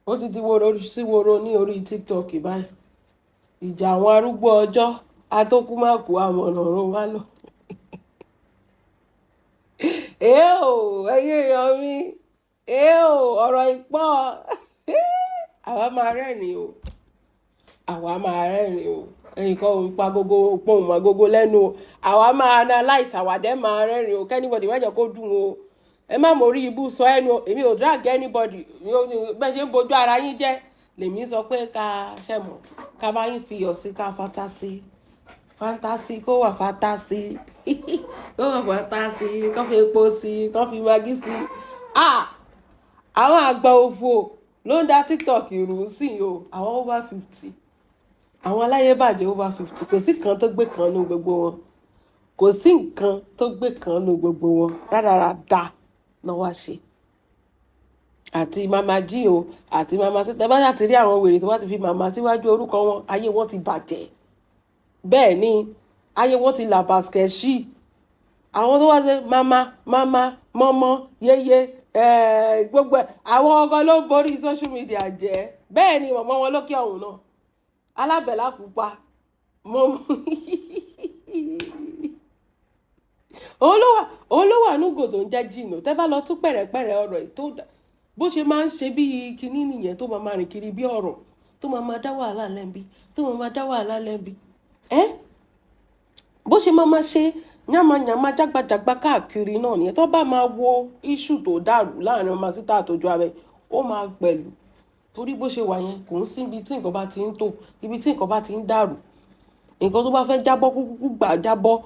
Ó ti di woro sí woro ní orí TikTok báyìí. Ìjà àwọn arúgbó ọjọ́, atókùmákù, àmọ̀nà ọ̀run wá lọ. Èé o, ẹ̀yin èèyàn mi, èé o, ọ̀rọ̀ ìpọ́. Àwa máa rẹ́rìn o, àwa máa rẹ́rìn o. Ẹnìkan ò ń pa gogo, pòun mọ́ gogo lẹ́nu o. Àwa máa analyse, àwa dẹ̀ máa rẹ́rìn o. Kí anybody má jẹ́ kó dùn o. Ẹ má mórí ibú sọ ẹnu o. Èmi ò drag anybody. Bẹ́ẹ̀ ṣe ń bojú ara yín jẹ́. Lèmi sọ pé ká ṣẹ̀ mọ̀, ká bá yín fi iyọ̀ sí, ká fata sí. Fantasy kó wà fantasy, kó wà fantasy, kó fi epo sí, kó fi maggi sí. Ah! Àwọn àgbà òfò ló ń da TikTok rú sí o. Àwọn over 50. Àwọn aláyébàjẹ́ over 50. Kò sí kan tó gbé kan nú gbogbo wọn. Kò sí nǹkan tó gbé kan nú gbogbo wọn. Rádaràda náà wá ṣe. Àti Mama G o, àti Mama C. Tẹ bá ṣáà ti rí àwọn wèrè tó bá ti fi màmá síwájú orúkọ wọn, ayé wọn ti bàjẹ́. Bẹ́ẹ̀ ni, ayé wọn ti là bàskẹ̀ṣì. Àwọn tó wá ṣe mama, mama, mọ́mọ́, yéyé, gbogbo ẹ̀, àwọn ọkọ ló ń borí social media jẹ́. Bẹ́ẹ̀ ni mọ̀mọ́ wọn lókè ọ̀hún náà. Alábẹ̀lá pupa. Mọ́mọ́. Òun ló wà núgò tó ń jẹ́ jìnnà. Tẹ́ bá lọ tún pẹ̀rẹ̀pẹ̀rẹ̀ ọ̀rọ̀ yìí tó bó ṣe máa ń ṣe bí kinní nìyẹn, tó máa máa rìn kiri bí ọ̀rọ̀, tó máa máa dá wàhálà lẹ́ńbí, tó máa máa dá wàhálà lẹ́ńbí. Ẹ́ bó ṣe máa máa ṣe yánmayànmá jágbajàgba káàkiri náà nìyẹn. Tó bá máa wo issue tó dàrú láàrin ọmọ síta àtòjú abẹ, ó máa pẹ̀lú. Torí bó ṣe wà yẹn, kò ń sí ibi tí nǹkan bá ti ń tò, ibi tí nǹkan bá ti ń dàrú. Nǹkan tó bá fẹ́ jábọ́, kúkú gbà jábọ́.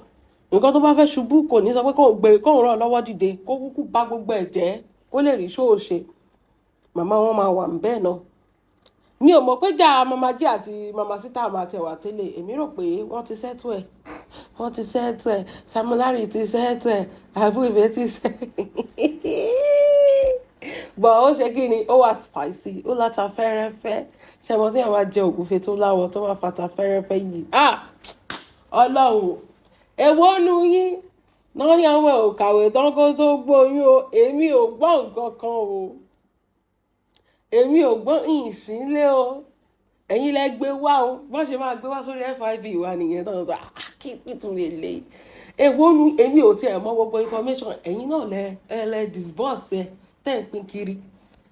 Nǹkan tó bá fẹ́ ṣubú, kò ní sọ pé kóun gbé, kóun ràn lọ́wọ́ dìde, kó kúkú bá gbogbo ẹ̀ jẹ́, kó lè rí ṣóòṣe. Màmá wọn máa wà níbẹ̀ náà. Mi ò mọ̀ pé jà Mama G àti Mama Sita máa tẹ̀ wá tẹ́lẹ̀. Èmi rò pé wọ́n ti settle ẹ̀, wọ́n ti settle ẹ̀, Sam Larry ti settle ẹ̀, Abu Ibe ti settle. But ó ṣe kí ni, ó wà spicy, ó láta fẹ́rẹ́fẹ́. Ṣé mo tí àwọn máa jẹ ògúnfe tó láwọ̀ tó máa fata fẹ́rẹ́fẹ́ yìí? Ah! Ọlọ́run, èwo nu yín náà ní àwọn ò kàwé tán kó tó gbóyún o. Èmi ò gbọ́ nǹkan kan o. Èmi ò gbọ́ ìsínlé o. Ẹ̀yin lẹ gbé wá o. Bọ́n ṣe máa gbé wá sórí FIV wa nìyẹn tán. Tó kí kí tún lè lè. Èwo nu èmi ò tiẹ̀ mọ gbogbo information. Ẹ̀yin náà lẹ ẹ lẹ disburse ẹ tẹ́ ń pín kiri.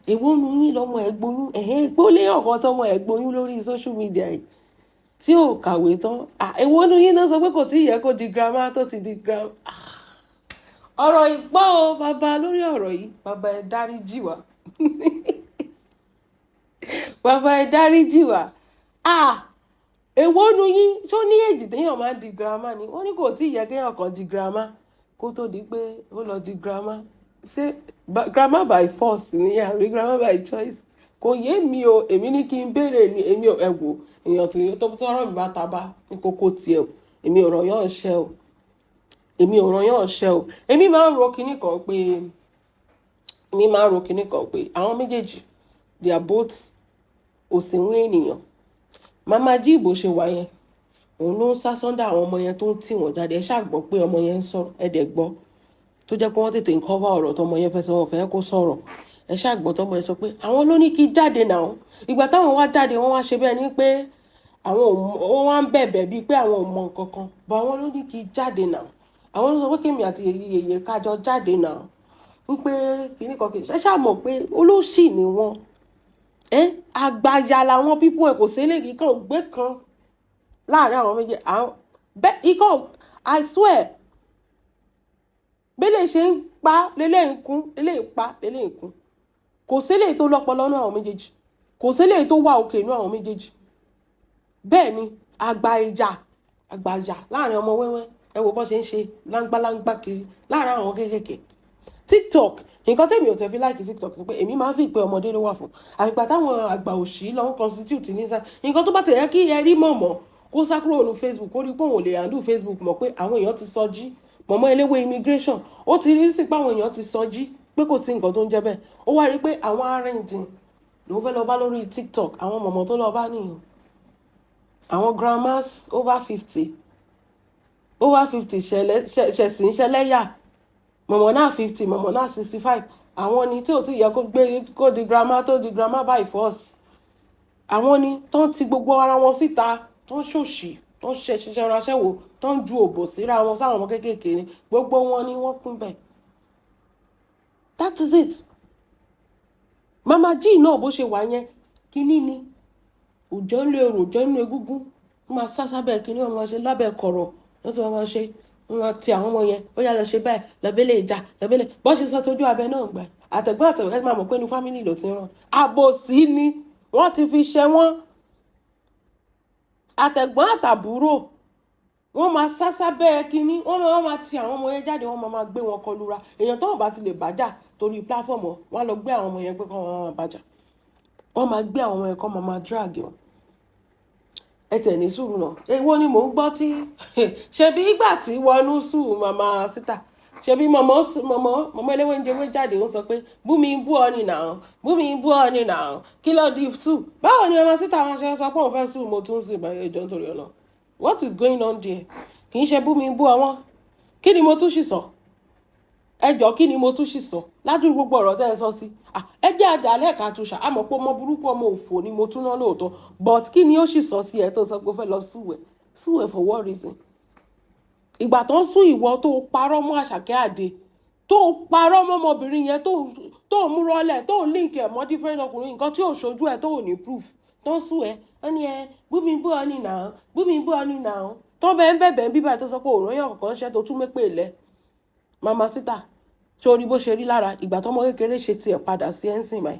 Èwo nu yín lọ́mọ ẹ̀ gbóyún? Ẹ̀hẹ́n, gbólé ọ̀kan tọmọ ẹ̀ gbóyún lórí social media yìí tí ò kàwé tán. Èwo nu yín náà sọ pé kò tí ì yẹ kó di grandma tó ti di grandma? Ọ̀rọ̀ ìpọ́ o, bàbá, lórí ọ̀rọ̀ yìí. Bàbá, ẹ dáríjì wá. Bàbá, ẹ dáríjì wá. Ah! Èwo nu yín ṣó ní èjì téèyàn máa ń di grandma ni? Wọ́n ní kò tí ì yẹ kéèyàn kan di grandma kó tó di pé ó lọ di grandma. Ṣé grandma by force ni àbí grandma by choice? Kò yé mi o. Èmi ní kí n béèrè ni. Èmi ò ẹ wò èèyàn tí tó tọrọ mi bá ta bá ní kókó tiẹ̀ o. Èmi ò ràn yàn ṣẹ́ o. Èmi ò ràn yàn ṣẹ́ o. Èmi máa ń ro kinní kan pé àwọn méjèèjì, they are both òsínwín ènìyàn. Mama G bó ṣe wà yẹn, òun ló ń sá sọ́ndà àwọn ọmọ yẹn tó ń tì wọ́n jáde. Ẹ ṣáà gbọ́ pé ọmọ yẹn ń sọ̀rọ̀, ẹ dẹ̀ gbọ́ tó jẹ́ pé wọ́n tètè ń cover ọ̀rọ̀ tọmọ yẹn fẹ́ sọ, wọn fẹ́ kó sọ̀rọ̀. Ẹ ṣáà gbọ́ tọmọ yẹn sọ pé àwọn ló ní kí jáde náà. Ìgbà táwọn wá jáde, wọ́n wá ṣe bẹ́ẹ̀ ni pé àwọn ò mọ̀, wọ́n wá ń bẹ̀bẹ̀ bíi pé àwọn ò mọ nǹkan kan bọ̀. Àwọn ló ní kí jáde náà. Àwọn ló sọ pé kémi àti yèyé kájọ jáde náà, wípé kìíní kan kìíní. Ẹ ṣáà mọ̀ pé olóṣì ni wọ́n. Ẹ àgbàyà làwọn pípọ̀ ẹ̀ kò sí eléyìí kan gbé kan láàrin àwọn méjì. Àwọn bẹ́ẹ̀ ikọ̀, I swear, bẹ́lẹ̀ ṣe ń pa lélẹ́yìn kún, lélẹ́yìn pa lélẹ́yìn kún. Kò sí eléyìí tó lọ́pọlọ nínú àwọn méjèèjì. Kò sí eléyìí tó wà òkè nínú àwọn méjèèjì. Bẹ́ẹ̀ ni àgbà ìjà, àgbà ìjà láàrin ọmọ wẹ́wẹ́. Ẹ wo bọ́n ṣe ń ṣe láńgbáláńgbá kiri láàrin àwọn kéékèèké TikTok. Nǹkan tẹ́mi ò tẹ́ fi like TikTok ni pé èmi máa ń fi pé ọmọdé ló wà fún. Àgbà táwọn àgbà òṣì lọ ń constitute ní sá. Nǹkan tó bá tẹ̀ yẹ kí ẹ rí mọ̀mọ́ kó sá kúrò ní Facebook, ó rí pé òun ò lè handle Facebook mọ̀, pé àwọn èèyàn ti sọ jí mọ̀mọ́ eléwé immigration. Ó ti rí sí pé àwọn èèyàn ti sọ jí pé kò sí nǹkan tó ń jẹ́ bẹ́ẹ̀. Ó wá rí pé àwọn arìndìn ló fẹ́ lọ bá lórí TikTok. Àwọn mọ̀mọ́ tó lọ bá nìyẹn, àwọn grandmas over 50, over 50, ṣẹ̀sìn ṣẹlẹ́yà. Mọ̀mọ́ náà 50, mọ̀mọ́ náà 65. Àwọn ni tí ò tí yẹ kó gbé, kó di grandma, tó di grandma by force. Àwọn ni tó ń ti gbogbo ara wọn síta, tó ń ṣòṣì, tó ń ṣe ṣiṣẹ́ ránṣẹ́ wò, tó ń ju òbò síra wọn sáwọn ọmọ kéékèèké ni. Gbogbo wọn ni wọ́n kún bẹ́ẹ̀. That is it. Mama G náà, bó ṣe wà yẹn, kínní ni òjò ń lé èrò, òjò nínú egúngún. Wọ́n máa sá sábẹ́ kínní, wọ́n máa ṣe lábẹ́ kọ̀rọ̀, wọ́n ti máa ṣe, wọ́n máa ti àwọn ọmọ yẹn. Ó yá, lọ ṣe báyìí, lọ́bẹ̀lẹ̀ ìjà, lọ́bẹ̀lẹ̀ bọ́ ṣe sọ tójú abẹ náà gbà. Àtẹ̀gbọ́n àtẹ̀gbọ́n, ẹ máa mọ̀ pé ní family ló ti ràn. Àbòsí ni wọ́n ti fi ṣe wọ́n. Àtẹ̀gbọ́n àtàbúrò, wọ́n máa sá sábẹ́ kínní, wọ́n máa ti àwọn ọmọ yẹn jáde, wọ́n máa gbé wọn kọlura. Èèyàn tó wọn bá ti lè bájà torí platform, wọn á lọ gbé àwọn ọmọ yẹn pé kọ́ wọn máa bájà. Wọ́n máa gbé àwọn ọmọ yẹn, kọ́ máa drag wọn. Ẹ tẹ̀ ní sùúrù náà. Èwo ni mò ń gbọ́ tí ṣebí ìgbà tí wọnú sùn màmá síta, ṣebí mọ̀mọ́ mọ̀mọ́ mọ̀mọ́ eléwé ń jẹwé jáde, ó sọ pé bú mi, bú ọ ni nà, bú mi, bú ọ ni nà. Kí ló di sùn? Báwo ni màmá síta wọn ṣe sọ pé òun fẹ́ sùn? Mo tún sì báyìí ẹjọ́ nítorí ọ̀nà. What is going on there? Kì í ṣe bú mi bú ọ wọn. Kí ni mo tún sì sọ? Ẹ jọ, kí ni mo tún sì sọ ládùúgbò gbogbo ọ̀rọ̀ tẹ́ ẹ sọ sí? Ẹ jẹ́ àdálẹ́ ká tún ṣá àmọ́ pé ọmọ burúkú, ọmọ òfò ni mo tún ná lóòótọ́, but kí ni ó sì sọ sí ẹ tó sọ pé ó fẹ́ lọ sue ẹ̀? Sue ẹ̀ for what reason? Ìgbà tó ń sún ìwọ, tó parọ́ mọ́ Àṣàkẹ́ Àdè, tó parọ́ mọ́ ọmọbìnrin yẹn, tó mú rọ́lẹ̀, tó link ẹ̀ mọ́ different ọkùnrin, nǹkan tí ò ṣojú ẹ̀, tó ò ní proof, tó ń sún ẹ̀, ó ní ẹ bú mi, bú ọ ní nà, bú mi, bú ọ ní nà, tó bẹ́ẹ̀ ń bẹ̀bẹ̀ ń bíbá, tó sọ pé òun yàn kọ̀ọ̀kan ṣẹ́, tó tún mépè lẹ̀. Mama síta, sórí bó ṣe rí lára ìgbà tọmọ kékeré ṣe tiẹ̀ padà sí ẹ̀sìn báyìí,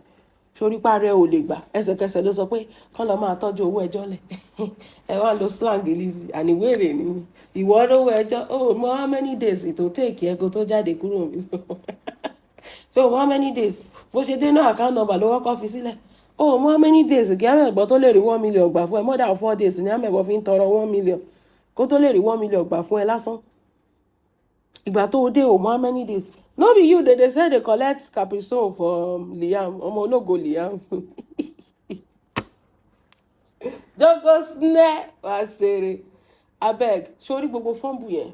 sórí parẹ́ ò lè gbà. Ẹsẹ̀kẹsẹ̀ ló sọ pé kán lọ máa tọ́jú owó ẹjọ́ lẹ̀. Ẹ wá lo slang Lizzy àníwèrè ni ìwọ lówó ẹjọ́. Ó mọ how many days tó take ẹ kó tó jáde kúrò níbi? So how many days bó ṣe dé náà, account number ló kọ́kọ́ fi sílẹ̀. Ó mọ how many days kí amẹ̀gbọ́ tó lè rí 1 million gbà fún ẹ? More than 4 days ní amẹ̀gbọ́ fi ń tọrọ 1 million kó tó lè rí 1 million gbà fún ẹ lásán. Ìgbà tó o dé, o mọ how many days. No be you dey say dey collect capstone from Liam, ọmọ ológo Liam jogo snare wá ṣeré. Abeg, sórí gbogbo fọ́ǹbù yẹn,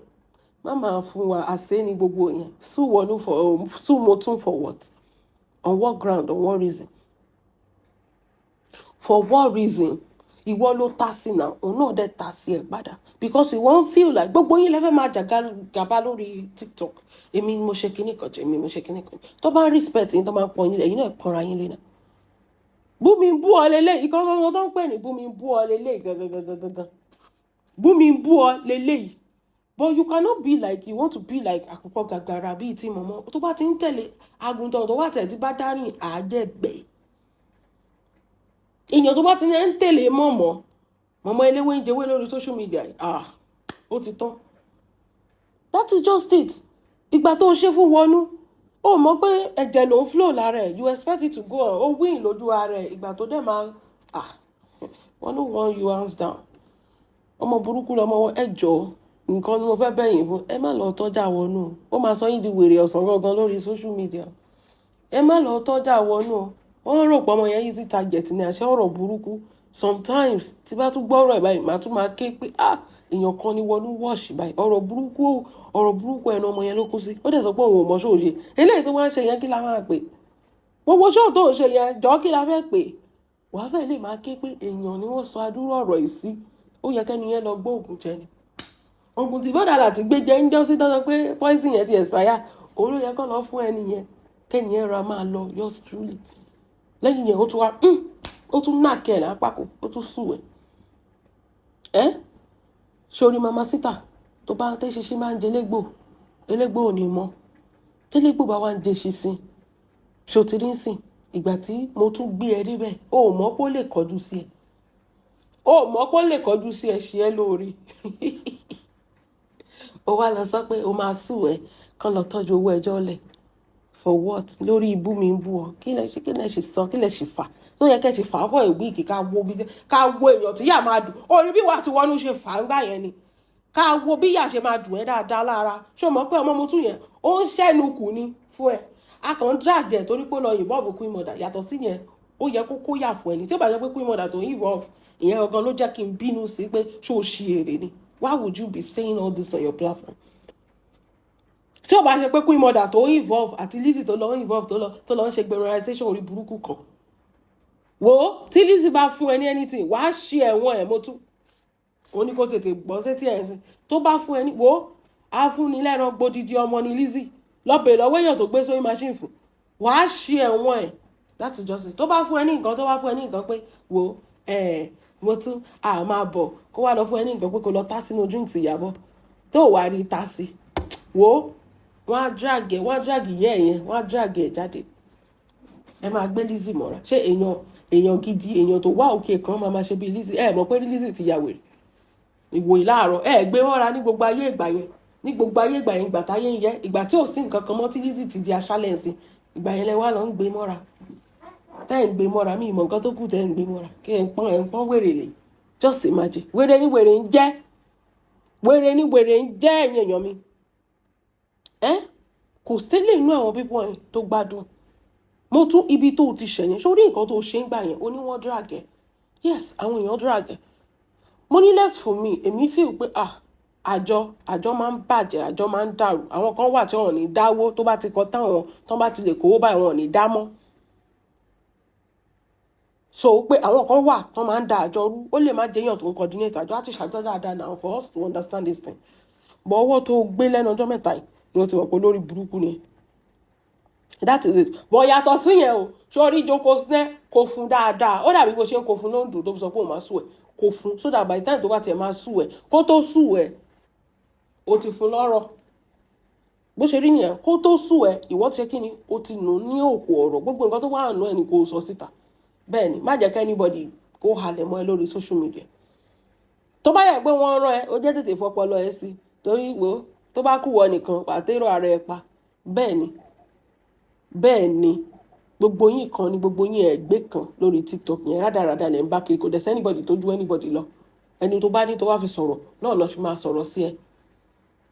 má máa fún wa àṣẹ ní gbogbo yẹn. Sue wọnú for sue mo tún for what? On what ground? On what reason? For what reason? Ìwọ ló ta sí náà, òun náà dẹ̀ ta sí ẹ padà, because ìwọ ń feel like gbogbo yín lẹ́fẹ̀ẹ́ máa jàgà gàba lórí TikTok. Èmi ni mo ṣe kinní kan jẹ, èmi ni mo ṣe kinní kan. Tó bá ń respect yín, tó máa ń pọn yín, ẹ̀yin náà pọnra yín lé náà. Bú mi bú ọ lélẹ́yìí, ìkan tó ń pè ní bú mi bú ọ lélẹ́yìí gangan gangan. Bú mi bú ọ lélẹ́yìí, but you cannot be like, you want to be like àkùkọ gàgàrà bíi ti mọ̀mọ́ tó bá ti ń tẹ̀lé àgùntàn tó wà tẹ̀ tí bá dárìn àjẹgbẹ́. Èèyàn tó bá ti ń tẹ̀lé mọ̀mọ́ mọ̀mọ́ eléwé ń jẹwé lórí social media, ah, ó ti tán. That is just it. Ìgbà tó ṣe fún wọnú, ó mọ̀ pé ẹ̀jẹ̀ ló ń flow lára ẹ̀. You expect it to go on. Ó win lójú ara ẹ̀. Ìgbà tó dẹ̀ máa, ah, wọ́n ló wọ́n you hands down. Ọmọ burúkú lọmọ wọn. Ẹ jọ̀ọ́, nǹkan ni mo fẹ́ bẹ̀yìn fún, ẹ má lọ tọ́jà wọnú. Ó máa sọ yín di wèrè ọ̀sán gangan lórí social media. Ẹ má lọ tọ́jà wọnú. Wọ́n rò pé ọmọ yẹn easy target ní àṣẹ ọ̀rọ̀ burúkú. Sometimes tí bá tún gbọ́ ọ̀rọ̀ ẹ̀ báyìí, màá tún máa ké pé, ah, èèyàn kan ni wọnú wọ́ọ̀ṣì báyìí. Ọ̀rọ̀ burúkú, ọ̀rọ̀ burúkú, ẹnu ọmọ yẹn ló kú sí. Ó dẹ̀ sọ pé òun ò mọ ṣóò ṣe eléyìí tó wá ń ṣe yẹn. Kí la máa pè gbogbo ṣóò tó ń ṣe yẹn? Jọ, kí la fẹ́ pè? Wàá fẹ́ lè máa ké pé èèyàn ni wọ́n sọ adúrú ọ̀rọ̀ yìí sí. Ó yẹ kẹ́ni yẹn lọ gbọ́ ògùn jẹ ni. Ògùn tí bọ́dà láti gbé jẹ ń jọ́ sí tọ́jọ́ pé poison yẹn ti expire, òun ló yẹ kó lọ fún ẹni yẹn, kẹ́ni yẹn ra máa lọ. Yours truly, lẹ́yìn yẹn, ó tún wá, ó tún nà kẹ́ ẹ̀ lápákó, ó tún sùn ẹ̀ ẹ́ sórí mama síta. Tó bá ń tẹ́ ṣinṣin, máa ń jẹ elégbò, elégbò ò ní mọ́. Télégbò bá wá ń jẹ ṣinṣin, ṣòtìrí ń sìn. Ìgbà tí mo tún gbé ẹ débẹ̀, o ò mọ̀ pé ó lè kọjú sí ẹ, o ò mọ̀ pé ó lè kọjú sí ẹ, ṣe ẹ lóore. Ó wá lọ sọ pé o máa sue ẹ, kán lọ tọ́jú owó ẹjọ́ lẹ̀. For what? Lórí ibú mi ń bú ọ. Kí lẹ ṣe? Kí lẹ ṣe sọ? Kí lẹ ṣe fà tó yẹ kẹ́ ṣe fà á fọ ìwé ìkì? Ká wo bí, ká wo èèyàn tí yà máa dùn orí bí wàá ti wọnú ṣe fà á ń gbà yẹn ni. Ká wo bí yà ṣe máa dùn ẹ́ dáadáa lára. Ṣé o mọ̀ pé ọmọ mo tún yẹn, ó ń ṣẹ́nu kù ni fún ẹ? A kàn ń drag ẹ̀ torí pé ó lọ involve Queen Mother. Yàtọ̀ sí yẹn, ó yẹ kó yà fún ẹni tí ó bá jẹ́ pé Queen Mother tó ń involve ìyẹn gangan ló jẹ́ kí n bínú sí pé ṣó o ṣí èrè ni? Why would you be saying all this on your platform? Tí ó bá ṣe pé Queen Mother tó involve àti Lizzy tó lọ involve, tó lọ ń ṣe gbẹrẹrization orí burúkú kan, wo tí Lizzy bá fún ẹ ní anything, wàá ṣe ẹ̀wọ̀n ẹ̀. Mo tún ó ní kó tètè gbọ́ sétí ẹ̀ sìn. Tó bá fún ẹ ní, wo, afúnilẹ́ran gbódìdí ọmọ ní Lizzy lọ́bẹ̀ lọ́wọ́ èèyàn tó gbé sórí machine fún, wàá ṣe ẹ̀wọ̀n ẹ̀. That's just it. Tó bá fún ẹ ní nǹkan, tó bá fún ẹ ní nǹkan pé wo ẹ, mo tún à máa bọ̀, kó wá lọ fún ẹ ní nǹkan pé kó lọ tá sínú drinks Ìyàbọ̀, tó wàá rí tá sí, wo, wọ́n á drag ẹ, wọ́n á drag ìyá ẹ̀ yẹn, wọ́n á drag ẹ jáde. Ẹ máa gbé Lizzy mọ́ra. Ṣé èèyàn gidi, èèyàn tó wá òkè kan máa máa ṣe bí Lizzy? Ẹ mọ̀ pé Lizzy ti ya wèrè ìwòyí láàárọ̀. Ẹ gbé mọ́ra ní gbogbo ayé ìgbà yẹn, ní gbogbo ayé ìgbà yẹn, ìgbà táyé ń yẹ, ìgbà tí ò sí nǹkan kan mọ́, tí Lizzy ti di aṣálẹ̀ ǹsìn, ìgbà yẹn lẹ wá lọ ń gbé mọ́ra. Tẹ́ ẹ̀ ń gbé mọ́ra, mí ìmọ̀ nǹkan tó kù tẹ́ ẹ̀ ń gbé mọ́ra, kí ẹ̀ ń pọ́n, ẹ̀ ń pọ́n wèrè lè. Just imagine, wèrè ní wèrè ń jẹ́, wèrè ní wèrè ń jẹ́. Ẹ̀yìn èèyàn mi, ẹ́ kò sílẹ̀ inú àwọn pípọ̀ ẹ̀ tó gbádùn. Mo tún ibi tó ti ṣẹ̀yìn sórí nǹkan tó ṣe ń gbà yẹn, ó ní wọ́n drag ẹ̀. Yes, àwọn èèyàn drag ẹ̀. Mo ní left for me, èmi feel pé, ah, àjọ máa ń bàjẹ́, àjọ máa ń dàrú. Àwọn kan wà tí wọn ò ní dáwó. Tó bá ti kọ táwọn tó bá ti lè kówó báyìí, wọn ò ní dá mọ́. So pé àwọn kan wà tó máa ń da àjọ rú, ó lè má jẹyàn tó ń coordinate àjọ àti ṣàjọ dáadáa now for us to understand this thing. But ọwọ́ tó gbé lẹ́nu ọjọ́ mẹ́ta yìí ni wọ́n ti mọ̀ pé lórí burúkú ni. That is it. But yàtọ̀ sí yẹn o, sórí jókòó sinẹ́ kò fún dáadáa. Ó dàbí bó ṣe ń kó fún lóńdó tó fi sọ pé òun máa sue ẹ̀. Kò fún so that by the time tó bá tiẹ̀ máa sue ẹ̀, kó tó sue ẹ̀, o ti fún lọ́rọ̀. Bó ṣe rí nìyẹn. Kó tó sue ẹ̀, ìwọ ti ṣe kí ni, o ti nù ní òkú ọ̀rọ̀. Gbogbo nǹkan tó wà nù ẹ̀ ni kò sọ síta. Bẹ́ẹ̀ ni, má jẹ́ kí anybody kó halẹ̀ mọ́ ẹ lórí social media. Tó bá yẹ pé wọ́n rán ẹ, ó jẹ́ tètè fọpọlọ ẹ sí, torí wo, tó bá kú wọ nìkan, pàtẹ́rọ ara ẹ pa. Bẹ́ẹ̀ ni, bẹ́ẹ̀ ni. Gbogbo yín kan ni, gbogbo yín ẹgbẹ́ kan lórí TikTok yẹn, rádaràda lẹ̀ ń bá kiri. Kò dẹ̀ sí anybody tó ju anybody lọ. Ẹni tó bá ní tó bá fi sọ̀rọ̀ náà lọ́ fi máa sọ̀rọ̀ sí ẹ.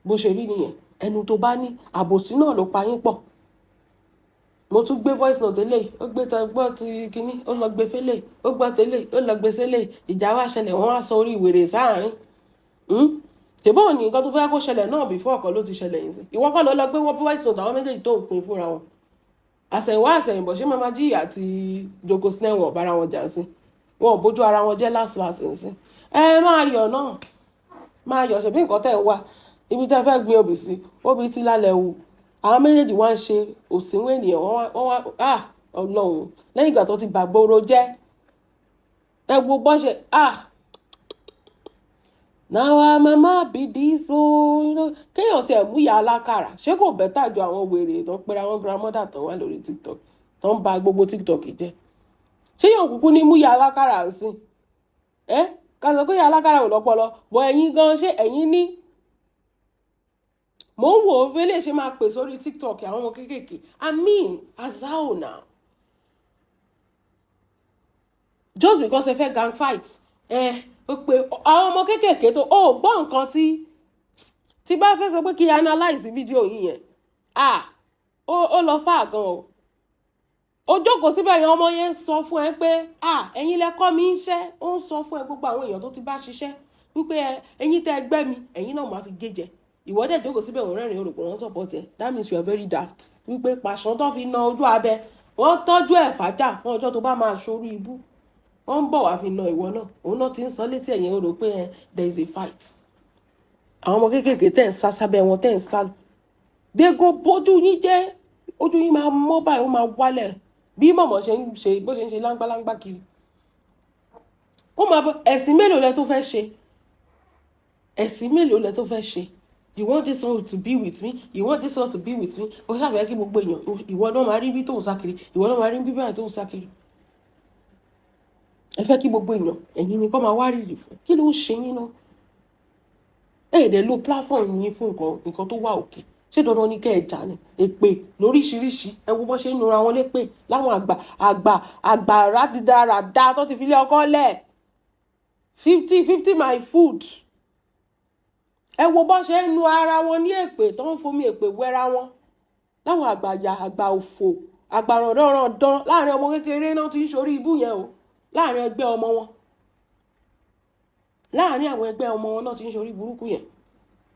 Bó ṣe rí nìyẹn. Ẹnu tó bá ní àbòsí náà ló pa yín pọ̀. Mo tún gbé voice note eléyìí, ó gbé tọ gbọ́ ti kínní, ó lọ gbé fẹ́lẹ̀, ó gbọ́ tẹ́lẹ̀, ó lọ gbé sẹ́lẹ̀. Ìjà wá ṣẹlẹ̀, wọ́n wá sọ orí ìwèrè sáàárín. Ṣèbó ní nǹkan tó fẹ́ kó ṣẹlẹ̀ náà before ọkọ̀ ló ti ṣẹlẹ̀ yìí sí. Ìwọ kọ́ ló lọ gbé wọ́n voice note àwọn méjèèjì tó ń pín fúnra wọn. Àsẹ̀yìnwá àsẹ̀yìnbọ̀, ṣé Mama G àti Joko Snell wọn bára wọn jà sí? Wọn ò bójú ara wọn jẹ́ last last sí. Ẹ máa yọ̀ náà, máa yọ̀. Ṣèbí nǹkan tẹ̀ ń wá, ibi tẹ́ fẹ́ gbin obì sí, obì tí lálẹ́ wù. Àwọn méjèèjì wá ń ṣe òsínwó ènìyàn. Wọ́n wá, ah, Ọlọ́run, lẹ́yìn ìgbà tó ti bàgbóró jẹ́, ẹ wo bọ́ ṣe, ah, na our mama be this o. Kéèyàn tiẹ̀ mú ìyá alákàrà, ṣé kò better ju àwọn wèrè tó ń pera wọn grandmother tó wà lórí TikTok, tó ń ba gbogbo TikTok jẹ́? Ṣé yóò kúkú ní mú ìyá alákàrà ń sìn ẹ? Ká sọ pé ìyá alákàrà ò lọ́pọlọ bọ̀. Ẹ̀yin gan, ṣé ẹ̀yin ní? Mò ń wò ó bí lè ṣe máa pè sórí TikTok àwọn ọmọ kéékèèké. I mean, azao now, just because ẹ fẹ́ gang fight, ẹ ó pe àwọn ọmọ kéékèèké tó ó gbọ́ nǹkan tí bá fẹ́ sọ pé kí analyse fídíò yìí yẹn, ah, ó lọ fà gan o. Ó jókòó síbẹ̀ yẹn, ọmọ yẹn ń sọ fún ẹ pé, ah, ẹ̀yin lẹ kọ́ mi ń ṣẹ́. Ó ń sọ fún ẹ gbogbo àwọn èèyàn tó ti bá ṣiṣẹ́ wípé ẹ ẹ̀yin tẹ́ ẹgbẹ́ mi, ẹ̀yin náà máa fi gé jẹ. Ìwọ dẹ̀ jókòó síbẹ̀, òun rẹ́rìn-ín, rò pé wọ́n support ẹ. That means you are very daft. Wípé pàṣán tó fi na ojú abẹ, wọ́n tọ́jú ẹ̀ fàájà fún ọjọ́ tó bá máa ṣorí ibú, wọ́n ń bọ̀ wá fi na ìwọ náà. Òun náà ti ń sọ létí ẹ̀yìn, ó rò pé ẹ there is a fight. Àwọn ọmọ kéékèèké tẹ̀ ń sá sábẹ́ wọn, tẹ̀ ń sá dégò, bójú yín jẹ́. Ojú yín máa mọ́ báyìí, ó máa wálẹ̀ bí mọ̀mọ́ ṣe ń ṣe, bó ṣe ń ṣe láńgbáláńgbá kiri. Ó máa bọ ẹ̀sìn mélòó lẹ tó fẹ́ ṣe? Ẹ̀sìn mélòó lẹ tó fẹ́ ṣe? You want this one to be with me, you want this one to be with me. Ó ṣàfihàn kí gbogbo èèyàn, ìwọ náà máa rí bí tó ń sá kiri, ìwọ náà máa rí bí báyìí tó ń sá kiri. Ẹ fẹ́ kí gbogbo èèyàn, ẹ̀yin ni kọ́ máa wá rírì fún. Kí ló ń ṣe yín náà? Ẹ ẹ̀ dẹ̀ lo platform yín fún nǹkan tó wà òkè. Ṣé dandan ni kẹ́ ẹ jà ní èpè lóríṣiríṣi? Ẹ wo bó ṣe ń nura wọn lépè láwọn àgbà àgbà àgbà rádidáradá tó ti fi lé ọkọ lẹ̀. 50 50 my foot. Ẹ wo bó ṣe ń nu ara wọn ní èpè, tó ń fomi èpè wẹ́ra wọn láwọn àgbàyà, àgbà òfò, àgbà ràndánràndán. Láàrin ọmọ kékeré náà ti ń ṣorí ibú yẹn o. Láàrin ẹgbẹ́ ọmọ wọn, láàrin àwọn ẹgbẹ́ ọmọ wọn náà ti ń ṣorí burúkú yẹn.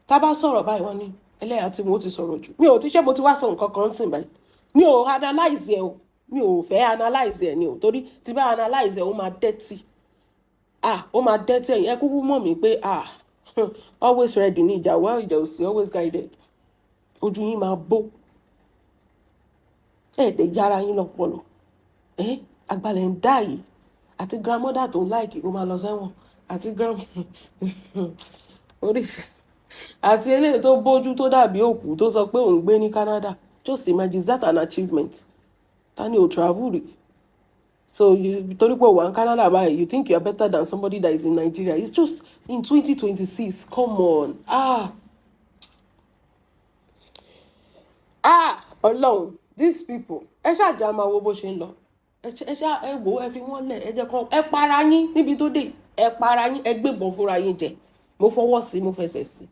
Tá bá sọ̀rọ̀ báyìí, wọ́n ní Ẹlẹ́yà tí mo ti sọ̀rọ̀ jù, mi ò ti ṣe, mo ti wá sọ nǹkan kan sìn báyìí. Mi ò analyze ẹ o, mi ò fẹ́ analyze ẹ ni o, torí tí bá analyze ẹ, ó máa dirty. Ah, ó máa dirty. Ẹ̀yìn ẹ kúkú mọ̀ mí pé, ah, always ready ní ìjà wá, ìjà òsì, always guided. Ojú yín máa bó ẹ̀ẹ́dẹ̀ yára yín lọ́pọlọ. Ẹ́ àgbàlẹ̀ ń dá yìí, àti grandmother tó ń like kó máa lọ sẹ́wọ̀n, àti grand oríṣi, àti eléyìí tó bójú tó dàbí òkú tó sọ pé òun gbé ní Canada. Just imagine, is that an achievement? Ta ni ò travel rí? So you, torí pé o wà ní Canada báyìí, you think you are better than somebody that is in Nigeria? It's just in 2026, come on. Ah ah, Ọlọ́run, these people, ẹ ṣáàjà máa wo bó ṣe ń lọ. Ẹ ṣá, ẹ wò ó, ẹ fi wọ́n lẹ̀, ẹ jẹ́ kán ẹ para yín níbi tó dé. Ẹ para yín, ẹ gbébọn fúnra yín jẹ. Mo fọwọ́ sí, mo fẹsẹ̀ sí.